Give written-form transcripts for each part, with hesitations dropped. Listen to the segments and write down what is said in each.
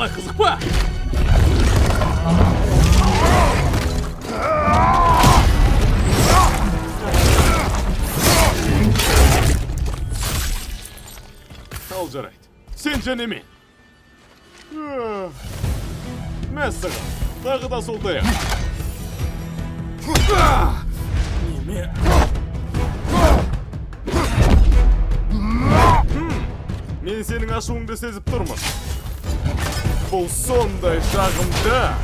Қалай, қызық па? Ал жарайды. Сен және мен. Мәссаған, тағы да сол таяқ. Неме? Мен сенің ашуыңды сезіп тұрмын. Бұл сондай жағымды.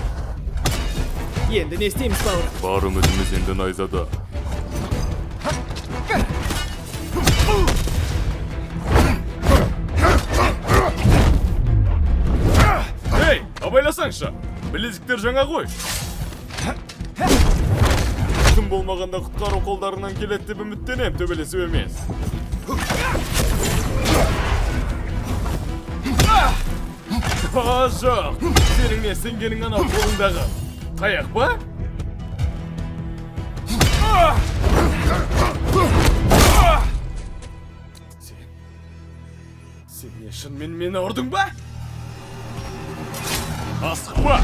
Енді не істейміз, бауырым? Бар үмітіміз енді найзада. Ей, абайласаңшы. Білезіктер жаңа ғой. Тым болмағанда құтқару қолдарынан келеді деп үміттенем, төбелесу емес. А, жоқ. Сенің не сенгенің анау қолыңдағы таяқ па? Сен... Сен не, шынымен мені ұрдың ба? Асықпа!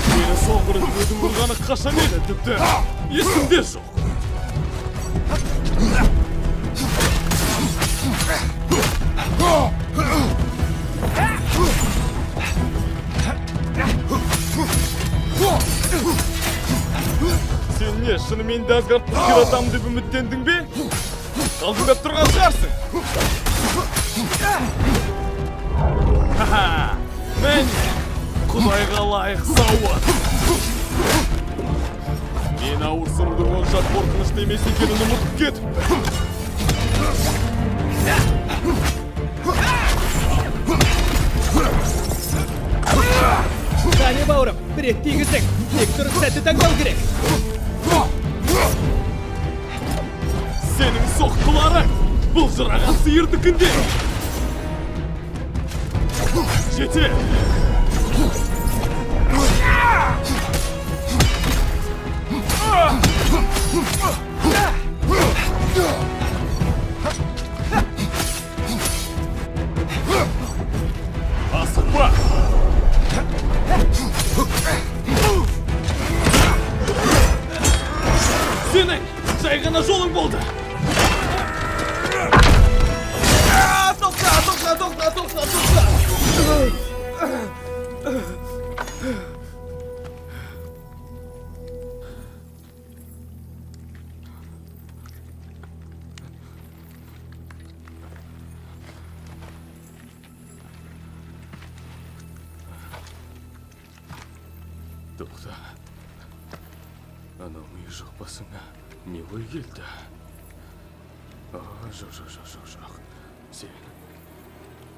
Мені соңғы рет біреудің ұрғаны қашан еді, тіпті есімде жоқ. Сен не, шынымен де Асгардты қиратамын деп үміттендің бе? Қалжыңдап тұрған шығарсың. Ха-ха! Міне, Құдайға лайық сауыт. Мен ауыр сырдың онша қорқынышты емес екенін ұмытып кетіппін. Қане, бауырым, бір рет тигіздің. Тек дұрыс сәтті таңдау керек. Сенің соққыларың былжыраған сиырдікіндей. Жете! Асықпа! Сенің жай ғана жолың болды. Тоқта, тоқта, тоқта, тоқта, тоқта. Тоқта. Анау миы жоқ басыңа не ой келді? А, жоқ, жоқ, жоқ, жоқ, жоқ.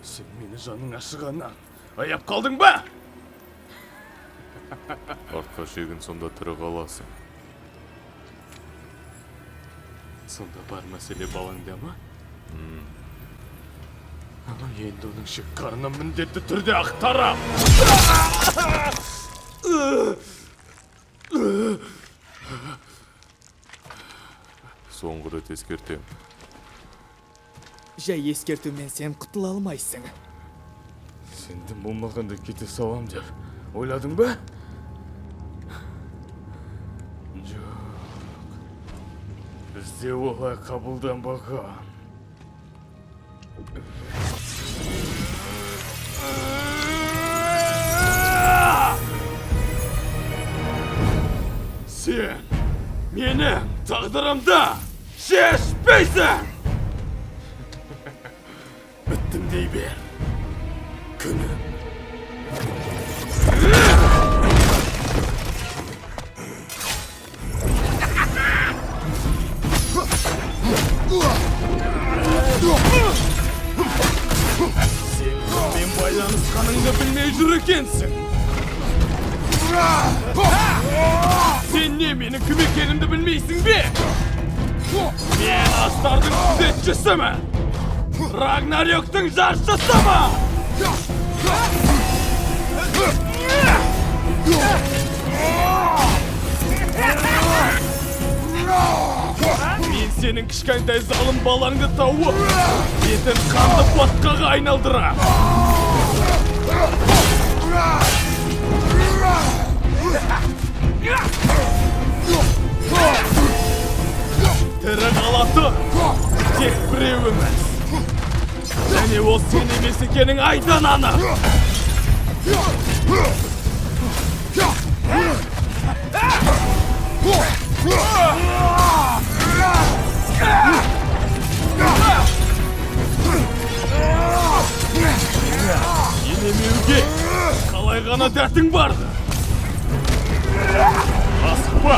Сен мені жаның ашығаннан аяп қалдың ба? Артқа шегін, сонда тірі қаласың. Сонда бар мәселе балаңда ма? Ана, енді оның ішек қарнын міндетті түрде ақтарам. Соңғы рет ескертем. Жай ескертумен сен құтыла алмайсың. Сен дым болмағанда кете салам деп ойладың ба? Жоқ. Бізде олай қабылданбаған. Сен менің тағдырымды шешпейсің! Біттім дей бер. Күнім. Сен кіммен байланысқаныңды білмей жүр екенсің. Сен не, менің кім екенімді білмейсің бе? Мен Астардың күзетшісімін. Рагнарёктің жаршысымын. Мен Сенің кішкентай залым балаңды тауып, бетін қанды батқаға айналдырам. Тірі қалатын тек біреуіміз. Және ол сен емес екенің айдан анық. Елемеуге қалай ғана дәтің барды? Асықпа!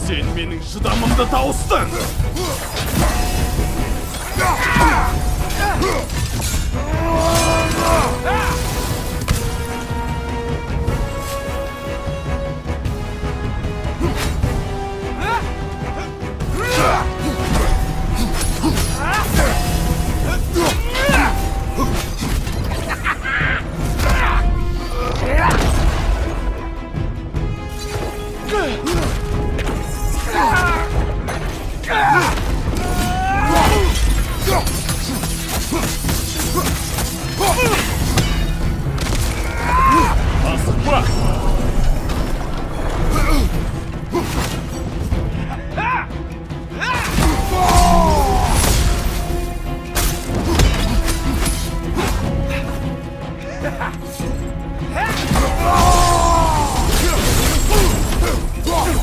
Сен менің шыдамымды тауыстың! Асықпа!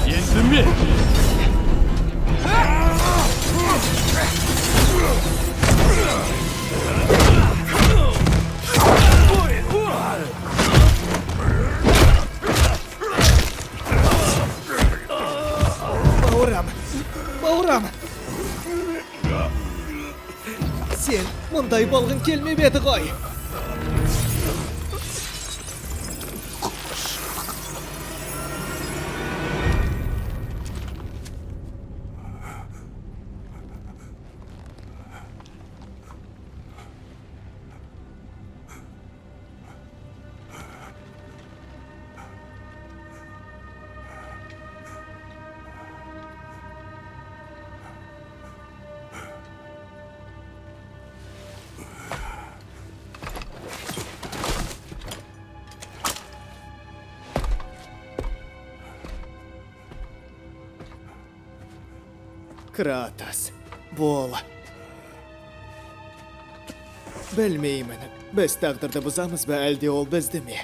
Енді мен. Бауырым, бауырым. Сен мұндай болғың келмеп еді ғой. Кратос, бол. Білмеймін, біз тағдырды бұзамыз ба, әлде ол бізді ме?